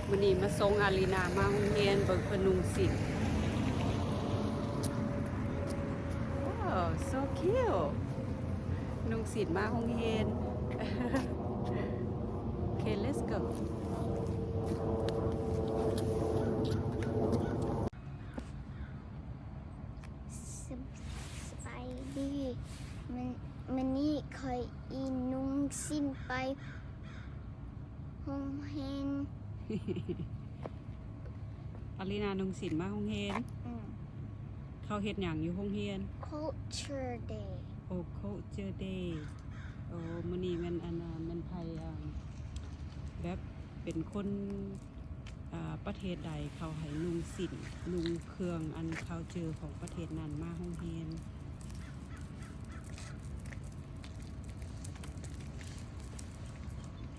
ມື້ນີ້ມາສົ່ງອາລີນາມາໂຮງຮຽນ ເບິ່ງເພິ່ນນຸ່ງສິ້ນ. ວ້າວ so cute. ນຸ່ງສິ້ນມາໂຮງຮຽນ. ໂອເຄ let's go. ສະ ສະບາຍດີ. ມື້ ມື້ນີ້ຂ້ອຍອີນຸ່ງສິ້ນໄປໂຮງຮຽນ. ອາລີນານຸ່ງສິ້ນມາໂຮງຮຽນ. ອືມ. ເຂົາເຮັດຫຍັງຢູ່ໂຮງຮຽນ? Culture Day. ໂອ້ Culture Day. ໂອ້ ມື້ນີ້ແມ່ນ ອັນ ແມ່ນໃຜ ອ່າ ແບບເປັນຄົນ ອ່າ ປະເທດໃດເຂົາໃຫ້ນຸ່ງສິ້ນ ນຸ່ງເຄື່ອງອັນ culture ຂອງປະເທດນັ້ນມາໂຮງຮຽນ.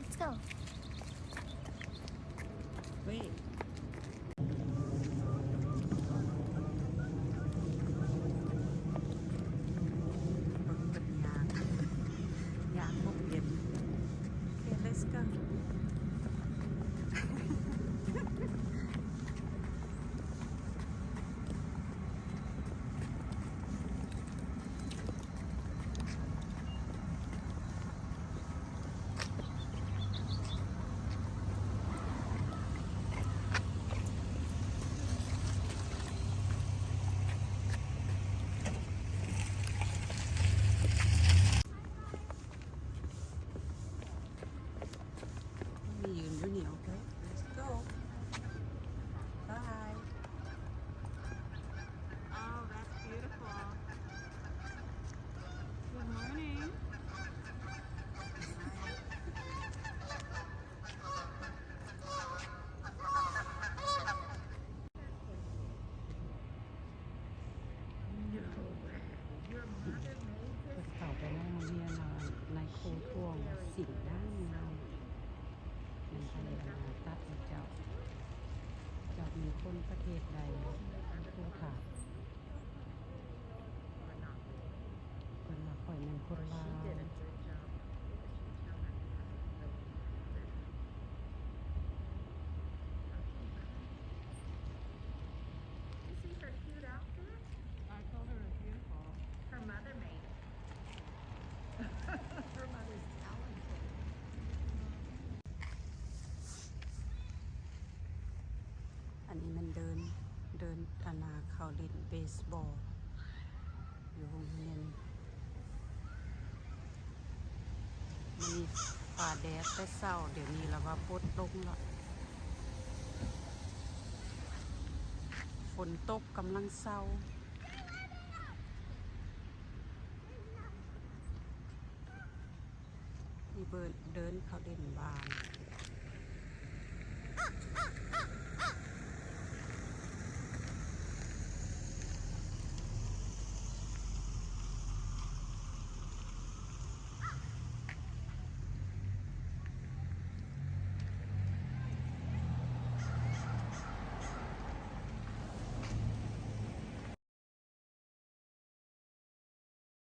Let's go. Wait. ເບິ່ງເພິ່ນຍ່າງ ຍ່າງບໍ່ເປັນ. ໂອເຄ let's go. ມີຢືນຢູ່ນີ້ ໂອເຄ let's go. Bye. Oh, that's beautiful. Good morning. ເພິ່ນເຂົ້າໄປໃນໂຮງຮຽນແລ້ວ ນາຍຄູທວງວ່າສິ້ນຫຍັງງາມ ແມ່ນໃຜອັນນັ້ນຕັດໃຫ້ເຈົ້າ? ເຈົ້າເປັນຄົນປະເທດໃດ? ນາຍຄູຖາມ. ເພິ່ນວ່າຂ້ອຍແມ່ນຄົນລາວ. You see her cute outfit? I told her it's beautiful. Her mother made it. Her mother's talented. ອັນນີ້ແມ່ນເດີ່ນ ເດີ່ນ ອັນນ່າ ເຂົ້າຫຼິ້ນເບສບອລຢູ່ໂຮງຮຽນ. ມື້ນີ້ຟ້າແດດແຕ່ເຊົ້າ ດຽວນີ້ລະວ່າປົດລົງລະ ຝົນຕົກກຳລັງເຊົາ. ນີ້ເດີ່ນ ເດີ່ນເຂົ້າຫຼິ້ນບ້ານ.